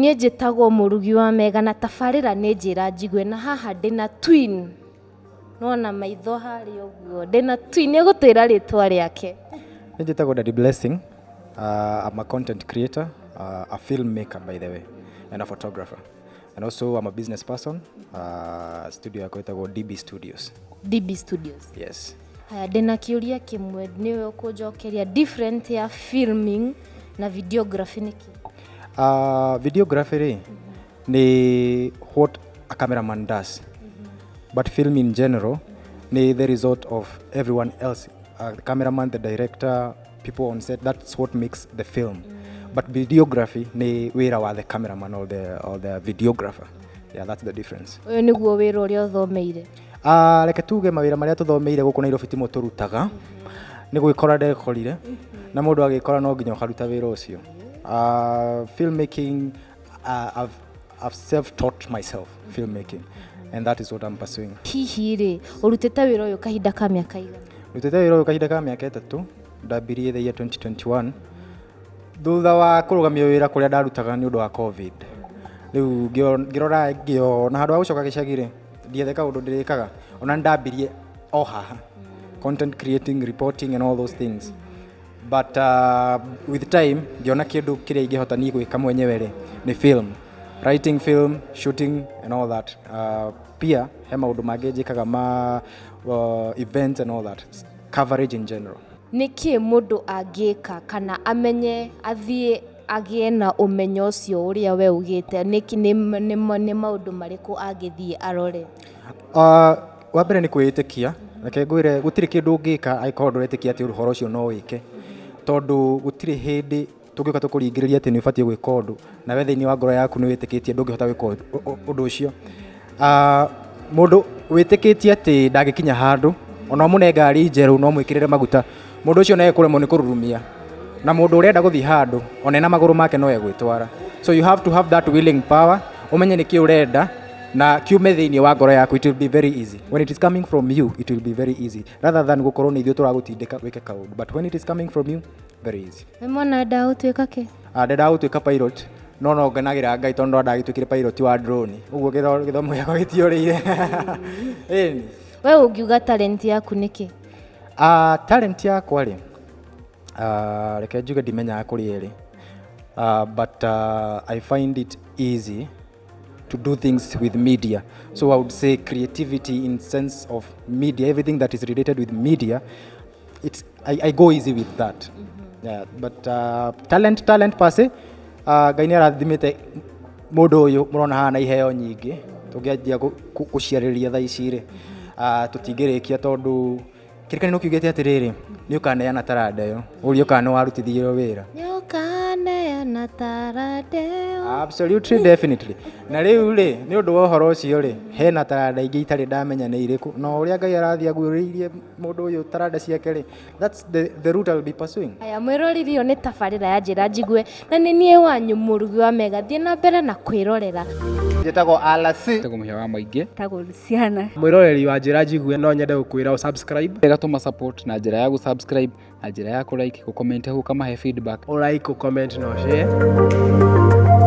Niĩ njĩtagwo mũrugi wa mega na tabarĩra nĩ Njĩra Njigue, na haha ndĩna twin. Nĩwona maitho harĩa ũguo, ndĩna twin, nĩ egũtwĩra rĩtwa rĩake. Niĩ njĩtagwo Daddy Blessing. I'm a content creator, a filmmaker by the way, and a photographer. And also I'm a business person. Studio yakwa ĩtagwo DB Studios. DB Studios. Yes. Haya, ndĩna kĩũria kĩmwe nĩwe ũkũnjokeria, different ya filming na videography nĩ kĩ? Videography rĩ, nĩ what a cameraman does. But film in general nĩ the result of everyone else. The cameraman, the director, people on set, that's what makes the film. But videography nĩ wĩra wa the cameraman or the videographer. Yeah, that's the difference. Ũyũ nĩguo wĩra ũrĩa ũthomeire? Reke tuge mawĩra marĩa tũthomeire gũkũ Nairobi timo tũrutaga, nĩ gwĩkora ndekorire na mũndũ agĩkora no nginya ũkaruta wĩra ũcio. Filmmaking, I've self-taught myself filmmaking and that is what I'm pursuing. Hihi rĩ, ũrutĩte wĩra ũyũ kahinda ka mĩaka igana? Rutĩte wĩra ũyũ kahinda ka mĩaka 3. Ndambirie the year 2021 thutha wa kũrũgamia wĩra kũrĩa ndarutaga nĩ ũndũ wa COVID. Rĩu ngĩrora ngĩona handũ ha gũcoka gĩcagi rĩ, ndiethe kaũndũ ndĩrĩkaga. Ona nĩ ndambirie o haha content creating, reporting and all those things, but with time ngĩona kĩndũ kĩrĩa ingĩhota niĩ gwĩka mwenyewe rĩ, nĩ film writing, film shooting and all that. Pia he maũndũ mangĩ njĩkaga ma events and all that, coverage in general. Nĩ kĩ mũndũ angĩka kana amenye athiĩ agĩe na ũmenyo ũcio ũrĩa we ugĩte? Nĩ maũndũ marĩkũ angĩthiĩ arore? Wa mbere nĩ kwĩĩtĩkia. Reke ngwĩre, gũtirĩ kĩndũ ũngĩka angĩkorwo ndũretĩkia atĩ ũhoro ũcio no wĩke, tondũ gũtirĩ hĩndĩ tũngĩũka tũkũringĩrĩria atĩ nĩ ũbatiĩ gwĩka ũndũ na we thĩinĩ wa ngoro yaku nĩ wĩtĩkĩtie ndũngĩhota gwĩka ũndũ ũcio. Mũndũ wĩtĩkĩtie atĩ ndangĩkinya handũ, ona ũmũne ngari njerũ no mwĩkĩrĩre maguta, mũndũ ũcio no ekũremwo nĩ kũrurumia. Na mũndũ ũrenda gũthiĩ handũ, ona ena magũrũ make no egwĩtwara. So you have to have that willing power, ũmenye nĩkĩ ũrenda na kiume thĩinĩ wa ngoro yaku. It will be very easy when it is coming from you. It will be very easy rather than gũkorwo nĩ ithuĩ tũragũtindĩka wĩke kaũndũ, but when it is coming from you, very easy. We mwana endaga gũtuĩka kĩ? Ndendaga gũtuĩka pilot, no ngenagĩra Ngai tondũ ndagĩtuĩkire pilot wa drone. Ũguo gĩthomo gĩakwa gĩtiorĩire, ĩni. We ũngiuga talent yaku nĩ kĩ? Talent yakwa rĩ, reke njuge ndimenyaga kũrĩa ĩrĩ, but I find it easy to do things with media. So I would say creativity in sense of media, everything that is related with media, I go easy with that. Yeah, but talent per se, Ngai nĩ arathimĩte mũndũ ũyũ mũrona haha na iheo nyingĩ. Tũngĩanjia gũciarĩria thaa ici rĩ, tũtingĩrĩkia, tondũ kĩrĩkanĩro kiugĩte atĩrĩrĩ, nĩ ũkaneana taranda ĩyo, ũrie kana nĩ warutithirio wĩra. Nĩũkaneana taranda ĩyo. Absolutely, definitely. Na rĩu rĩ, nĩ ũndũ wa ũhoro ũcio rĩ, hena taranda ingĩ itarĩ ndamenya nĩ irĩkũ, na ũrĩa Ngai arathiĩ aguũrĩirie mũndũ ũyũ taranda ciake rĩ, that's the route I'll be pursuing. Aya, mwĩroreri, ĩyo nĩ tabarĩra ya Njĩra Njigue na nĩ niĩ wanyu mũrugi wa mega. Thiĩ na mbere na kwĩrorera. Njĩtagwo RC. Njĩtagwo Mũhĩa wa Maingĩ. Tagwo Luciana. Mwĩroreri wa Njĩra Njigue, no nyende gũkwĩra ũ subscribe. Ĩgatũma support na njĩra ya gũ-subscribe, na njĩra ya kũ-like, gũ-comment, hau ũkamahe feedback. Ũ like, ũ comment na ũ share.